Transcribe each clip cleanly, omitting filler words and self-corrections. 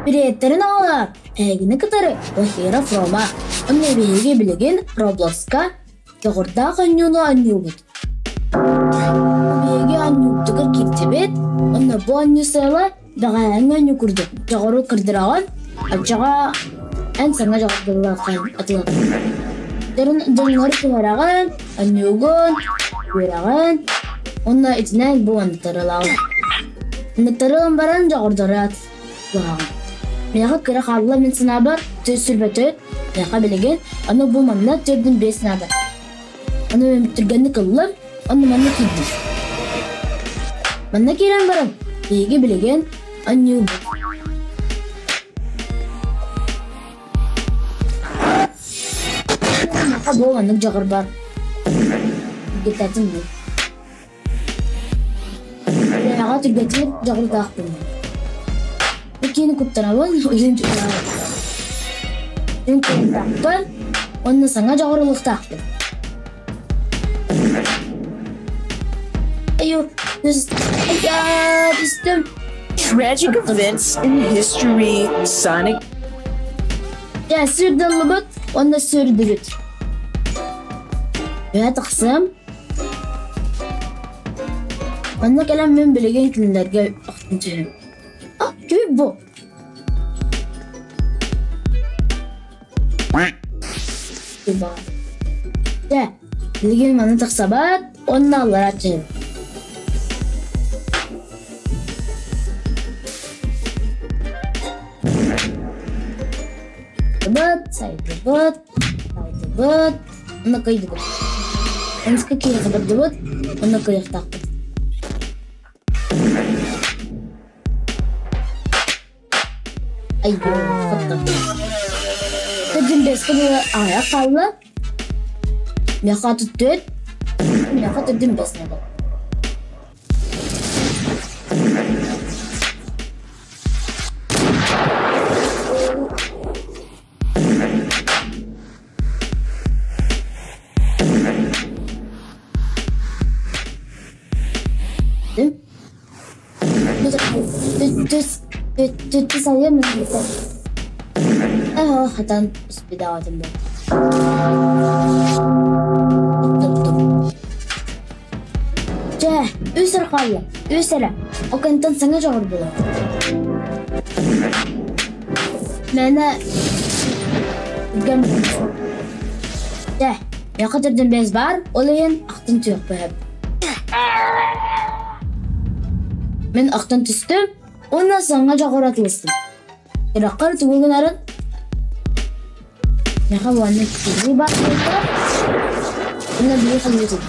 Билиэттэрин оҕолоор, эһигини кытары Лохиров Рома уонна биһиги билигин Роблокска дьоҕурдаах оонньууну оонньуубут. Биһиги оонньуубутугар киирдибит уонна бу оонньуу сыала бэҕэһээҥҥи оонньуу курдук дьоҕуру кырдыраҕын, оччоҕо эн саҥа дьоҕурдуулааххын атылатаҕын. Дьоннору түһэрэҕин, оонньуугун, үөрэҕин уонна итинэн бу онтарылаҕын. Ынныктары ылан баран дьоҕурдараат куһаҕан. Миэхэ кыра хаалла мин санаабар, 424, миэхэ билигин, аны бу манна 45 наада. Аны мин түргэнник ыллым, онно манна киирдим. Манна киирэн баран, биһиги билигин анньыыбыт. Миэхэ бу маннык дьоҕур бар. Гитатын бу. Үлэҕэ түргэтик дьоҕурдаахпын. Бу киини куттанабын, илин Мин куттаахпын уонна саҥа дьоҕурулуктаахпын. Айуу, түстүм. Tragic events in history, Sonic Дьэ, сүүрдэллибит уонна сүүрдүбүт. Үһэ тахсыам. Манна кэлэн мин билигин кинилэргэ охтон түһэм. А, күй бу. Дьэ, билигин маны тахсабат уонна аллара түһэм. Сайдыбыт, сайдыбыт, сайдыбыт, уонна кыайдыбыт. Эмискэ киһиэхэ бардыбыт уонна кыайыахтаахпыт. Айгы, хотто. Кырдьын бэскэ дылы аҕыйах хаалла. Миэхэ түттүөт, миэхэ төрдүн бэс надо. Хатан успедаатым Чэ, үс эрэ хаалла, үс эрэ. Ол кэнниттэн саҥа дьоҕур буолар. Мээнэ түргэн Чэ, миэхэ төрдүн бэс баар, ол иһин ахтын түһүөхпүн сөп. Мин ахтан түстүм уонна саҥа дьоҕур атылыстым. Үрэххэр тугу гынарын Миэхэ уонна киһи баар буолла уонна биир халыытын.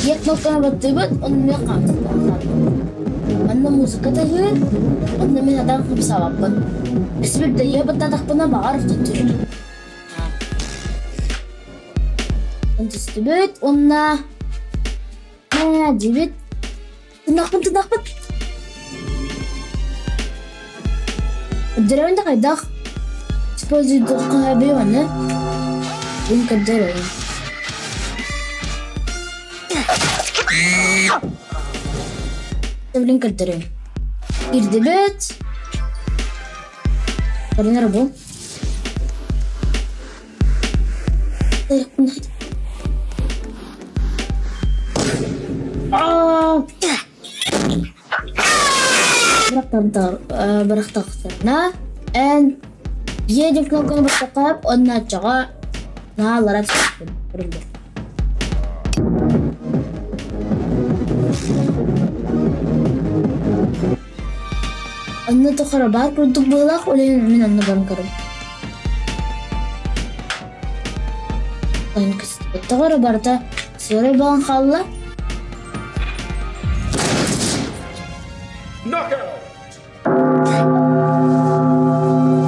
Биир кнопканы баттыыбыт, онно эмиэ хаамсыахтаахпын. Манна музыка таһыыр, онно мин атаҕым хамсаабаппын. Өссө баттаатахпына баҕар төттөрү. Түстүбүт уонна ээ диибит. Тынахпын тынахпын. Деревня хайдах используйдуохха сөбүй маны? Мин көрдөрөбүн. Блин көрдөрөбүн. Киирдибит. Көрүнэр бу. Бырахтахтарына эн дьиэ диэн кнопканы баттаххап уонна оччоҕо наһаа аллара түспүппүн көрүллэр. Онно тухары баар курдук быһыылаах, ол иһин мин онно баран көрөбүн. Тоҕо эрэ барыта сыарай буолан хаалла.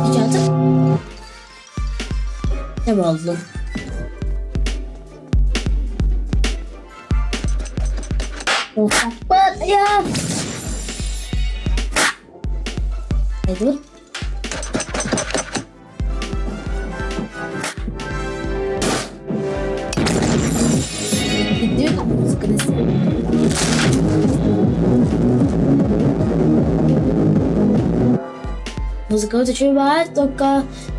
Печаток. Не буоллун. Я. Идут. Идут музыканы Музыкабыт үчүгэй баҕайы, только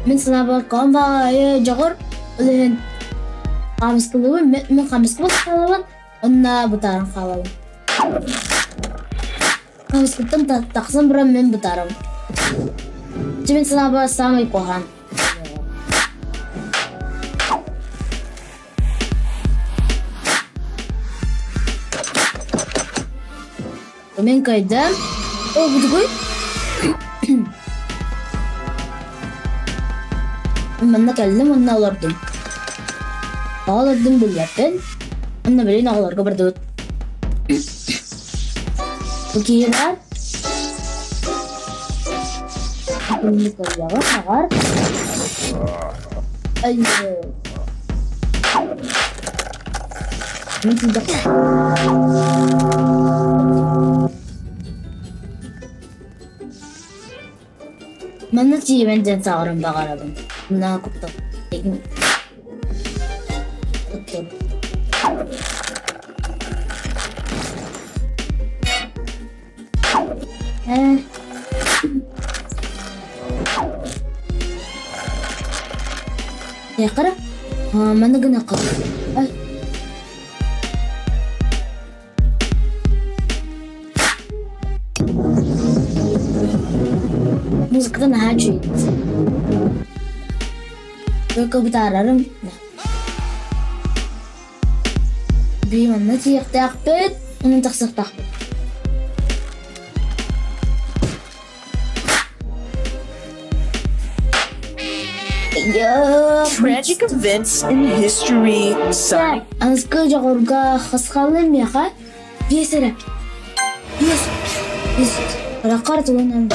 мин санаабар ком баҕайы дьоҕур, ол иһин хаамыскалыыбын, мин хаамыскабын хаалабын, уонна бытааран хаалабын. Хаамыскаттан тахсан баран мин бытаарабын. Дьэ мин санаабар саамай куһаҕан. Мен кайда? О, бу тугуй? Манна кэллим уонна олордум. Олордум билбэппин. Онно билин оҕолорго бардыбыт. Бу киһи баар. Күннүк ыллаҕын аҕар. Ай, Манна тиийэн диэн саҕарым баҕарабын. Мына куттал. Ээ. Яқара? Маны гына қыл. Ай. Музыката наһаа үчүгэй. Только бытаарарым. Биир манна тиийиэхтээхпит, онон тахсыахтаахпыт. Tragic events in history. Sonic. Аныскы дьоҕурга хасхаллы миэхэ биэс эрэ. Биэс. Биэс. Ракар тугунан.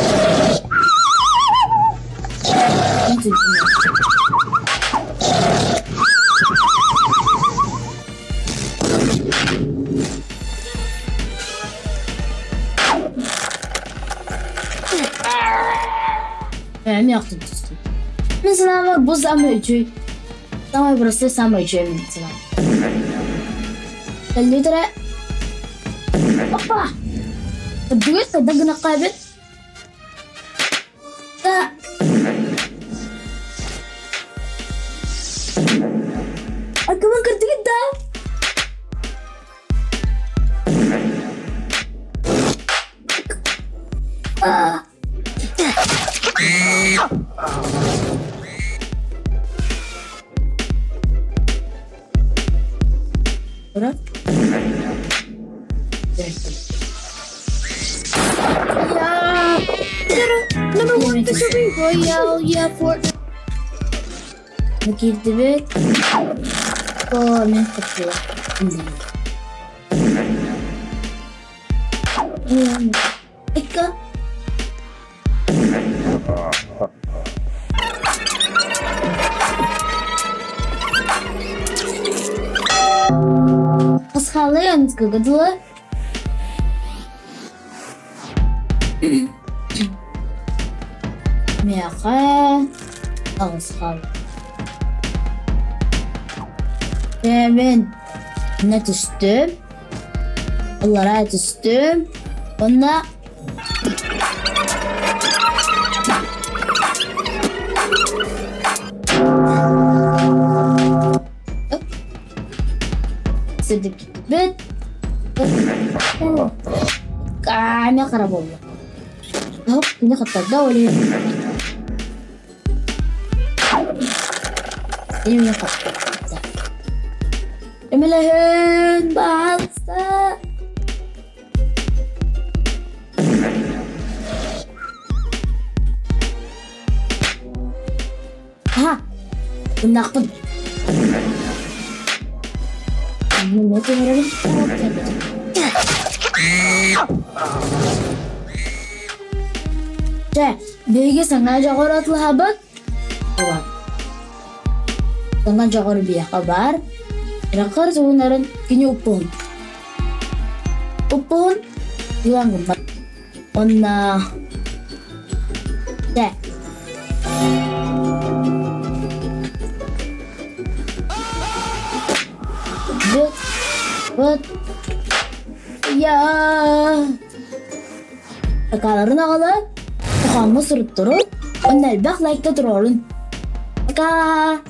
Эмиэ ахтын түстүм. Мин санаабар бу саамай үчүгэй. Самай простой, самай үчүгэй мин санаабар. Кэллиитэрэ Опа! Бүгүн сада гынахха эбит. Да. Акымын кырдыгыт да. Ура. Number one victory royale, yeah, Fortnite. Киирдибит. О, мен хотела. Икка. Пасхалыан кыгыдылы. Миэхэ аҕысхал. Бэйэбин иннэ түстүм, ыллара түстүм уонна Сырдык Каамя хара буолла. Оһох кини хаттарда ол иһин. Эмиэ хаттарда. Эмэлэһин баалса. Аха, гыннаахпын. Чэ, биһиги саҥа дьоҕур атылаһабыт. Саҥа дьоҕур биһиэхэ баар. Ракыр суунарын кини уппуһун. Уппуһун Иван гыммат. Онна Чэ. Вот, вот. Я. Такаларын аҕалан, тухаммы суруттурут. Уонна элбэх лайкта туруорун. Пока!